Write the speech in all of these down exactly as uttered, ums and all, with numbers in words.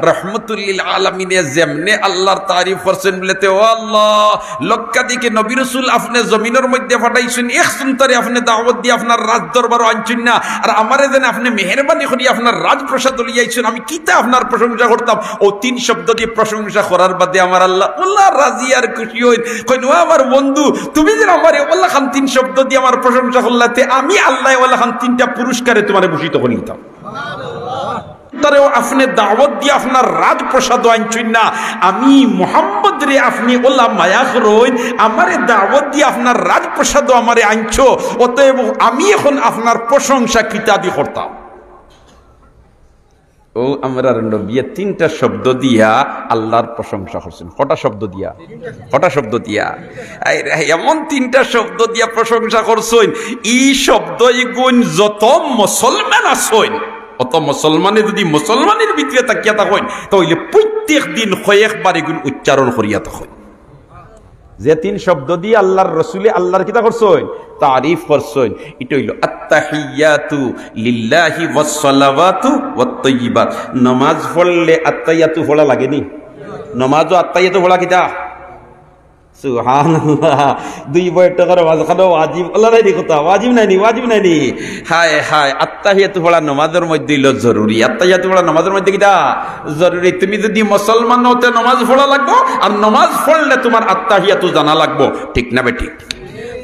রহমতুল্লিল আলামিনে যেমনে আল্লাহর তারিফ করছইন বলে তে, "ও আল্লাহ, লক্ষাধিক নবী রাসূল আপনে জমিনর মধ্যে পাঠাইছইন, এক জনতারে আপনে দাওয়াত দিয়া আপনার রাজ দরবারো আনছইন না, আর আমারে যেন আপনে মেহেরবানি করি আপনার রাজপ্রাসাদো লইয়া আইছইন, আমি কিতা আপনার প্রশংসা করতাম?" অউ তিন শব্দ দি প্রশংসা করার বাদে আমার আল্লাহ ওলা রাজি আর খুশি অইন, কইন, "ও আমার বন্ধু, তুমি যেন আমারে ওলাখান তিন শব্দ দি আমার প্রশংসা করলায়, তে আমি আল্লায় ওলাখান তিনটা পুরস্কারে তুমারে ভূষিত করি দিতাম।" তারেও আপনে দাওয়াত দিয়া আপনার রাজপ্রাসাদো আনছইন না, আমি মুহাম্মদরে আপনে ওলা মায়া করইন, আমারে দাওয়াত দিয়া আপনার রাজপ্রাসাদো আমারে আনছো, অতএব আমি এখন আপনার প্রশংসা কিতা দি করতাম। অউ আমরার নবীয়ে তিনটা শব্দ দিয়া আল্লাহর প্রশংসা করছইন। কটা শব্দ দিয়া? কটা শব্দ দিয়া? আরে, এমন তিনটা শব্দ দিয়া প্রশংসা করছইন, ই শব্দ ইগুন যত মুসলমান আছইন, অত মুসলমানে যদি মুসলমানের ভিতরে থাকিয়া থাকইন, তা অইলে প্রত্যেক দিন কয়েকবার ইগুন উচ্চারণ করিয়া থাকইন। যে তিন শব্দ দিয়া আল্লাহর রসুলে আল্লাহর কিতা করছইন? তারিফ করছইন। ইটা অইলো আত্তাহিয়াতু লিল্লাহি ওয়াসসালাওয়াতু ওয়াত্তাইয়িবাত। নমাজ পড়লে আত্তাহিয়াতু পড়া লাগেনি? নমাজো আত্তাহিয়াতু পড়া কিতা? সুবহানাল্লাহ। দুই বৈঠকর মাঝখানো ওয়াজিব, আল্লাহ নাইনি কথা, ওয়াজিব নাইনি, ওয়াজিব নাইনি। হায় হায়, আত্তাহিয়াতু পড়া নমাজর মধ্যে অইলো জরুরি। আত্তাহিয়াতু পড়া নমাজর মধ্যে কিতা? জরুরি। তুমি যদি মুসলমান অও তে নমাজ পড়া লাগবো, আর নমাজ পড়লে তুমার আত্তাহিয়াতু জানা লাগবো, ঠিক না বেঠিক?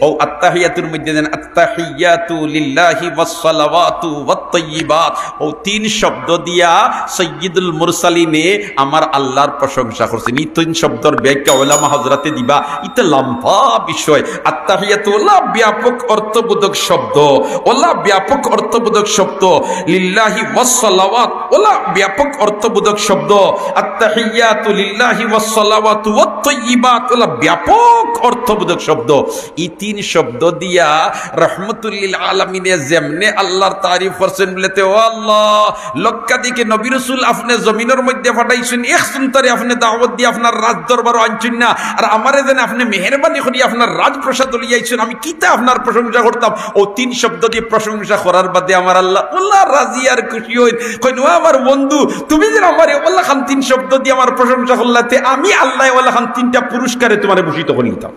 অউ আত্তাহিয়াতুর মধ্যে দেন, আত্তাহিয়াতু লিল্লাহি ওয়াসসালাওয়াতু ওয়াত্তাইয়িবাত। অউ তিন শব্দ দিয়া সাইয়্যিদুল মুরসালিনে আমার আল্লাহর প্রশংসা করছইন। ই তিন শব্দর ব্যাখ্যা উলামা হযরতে দিবা, ইতা লম্বা বিষয়। আত্তাহিয়াতু ওলা ব্যাপক অর্থবোধক শব্দ, ওলা ব্যাপক অর্থবোধক শব্দ। লিল্লাহি ওয়াসসালাওয়াত ওলা ব্যাপক অর্থবোধক শব্দ। আত্তাহিয়াতু লিল্লাহি ওয়াসসালাওয়াতু ওয়াত্তাইয়িবাত ওলা ব্যাপক অর্থবোধক শব্দ। ই তিন শব্দ দিয়া রহমতুল্লিল আলামিনে যেমনে আল্লাহর তারিফ করছইন বলে তে, "ও আল্লাহ, লক্ষাধিক নবী রাসূল আপনে জমিনর মধ্যে পাঠাইছইন, এক জনতারে আপনে দাওয়াত দিয়া আপনার রাজ দরবারো আনছইন না, আর আমারে যেন আপনে মেহেরবানি করি আপনার রাজপ্রাসাদো লইয়া আইছইন, আমি কিতা আপনার প্রশংসা করতাম?" অউ তিন শব্দ দি প্রশংসা করার বাদে আমার আল্লাহ ওলা রাজি আর খুশি অইন, কইন, "ও আমার বন্ধু, তুমি যেন আমারে ওলাখান তিন শব্দ দি আমার প্রশংসা করলায়, তে আমি আল্লায় ওলাখান তিনটা পুরস্কারে তুমারে ভূষিত করি দিতাম।"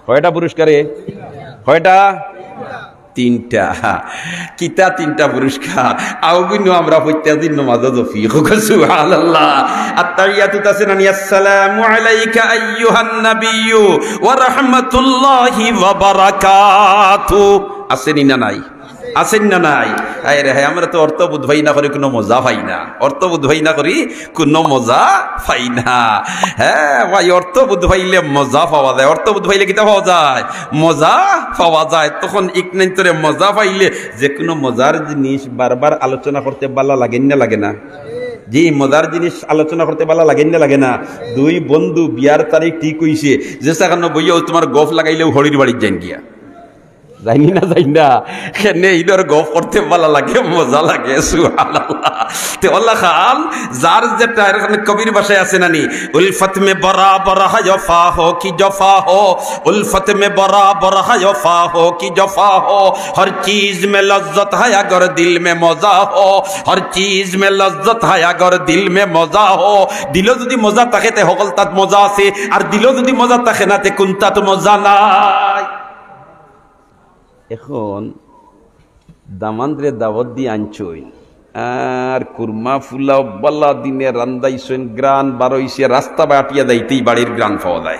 কয়টা পুরস্কারে? কয়টা? তিনটা। কিতা তিনটা পুরস্কার? অগুইন আমরা প্রত্যেক দিন নমাজো জপি। সুবহানাল্লাহ। আত্তাহিয়াতুত আছে না নি? আসসালামু আলাইকা আইয়ুহান নাবিয়্যু ওয়া রাহমাতুল্লাহি ওয়া বারাকাতু। আছে নি না নাই? আছে নি না নাই? আরে হায়, আমরা তো অর্থ বুঝ পাই না করি কুনু মজা পাই না। অর্থ বুঝ পাই না করি কুনু মজা পাই না। হ্যাঁ ভাই, অর্থ বুঝ পাইলে মজা পাওয়া যায়। অর্থ বুঝ পাইলে কিতা পাওয়া যায়? মজা পাওয়া যায়। তখন ইকনাইন্তরে মজা পাইলে যে কুনু মজার জিনিস বারবার আলোচনা করতে ভালা লাগে না, লাগে না? জি, মজার জিনিস আলোচনা করতে ভালা লাগে না, লাগে না? দুই বন্ধু বিয়ার তারিখ ঠিক অইছে, যে সেখানো বইয়াউ তুমার গফ লাগাইলেউ হড়ির বাড়িত যাইন গিয়া। যাইনি না, যাই না। কেনে ইদর গফ করতে ভালা লাগে, মজা লাগে, সুবহানাল্লাহ। তে ওলা খান, যার যেটা, এর কারণে কবির ভাষায় আছে না নি, "উলফত মে বরাবর হ্যায় ওফা হো কি জফা হো, উলফত মে বরাবর হ্যায় ওফা হো কি জফা হো, হর চিজ মে লজ্জত হ্যায় অগর দিল মে মজা হো, হর চিজ মে লজ্জত হ্যায় অগর দিল মে মজা হো।" দিলো যদি মজা থাকে, তে হকলতাত মজা আছে, আর দিলো যদি মজা থাকে না, তে কুনতাত মজা নাই। এখন দামান্দরে দাওয়াত দি আনছইন, আর কুরমা ফুলাও বালা দিনে রান্দাইছইন, গ্রান বারইছে, রাস্তা বাটিয়া যাইতেই বাড়ির গ্রান পাওয়া যায়।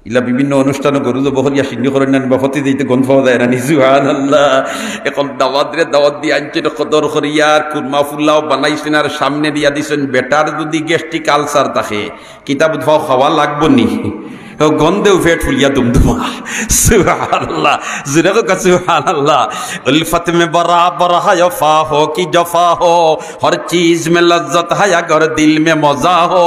ইলা বিভিন্ন অনুষ্ঠানো গরু জবো করিয়া শিন্নি করইন না, বাফতি যাইতে গন্ধ পাওয়া যায় না নি? সুবহানাল্লাহ। এখন দামান্দরে দাওয়াত দি আনছইন কদর করিয়া, আর কুরমা ফুলাও বানাইছইন, আর সামনে দিয়া দিছইন। বেটার যদি গ্যাস্ট্রিক আলসার থাকে, কিতা বুঝ পাও খাওয়া লাগবো নি? ও গন্ধেউ পেট ফুলিয়া দুমদুমা। সুবহানাল্লাহ। জোরে কউক্কা সুবহানাল্লাহ। উলফত মে বরাবর হ্যায় ওফা হো কি জফা হো, হর চিজ মে লজ্জত হ্যায় অগর দিল মে মজা হো।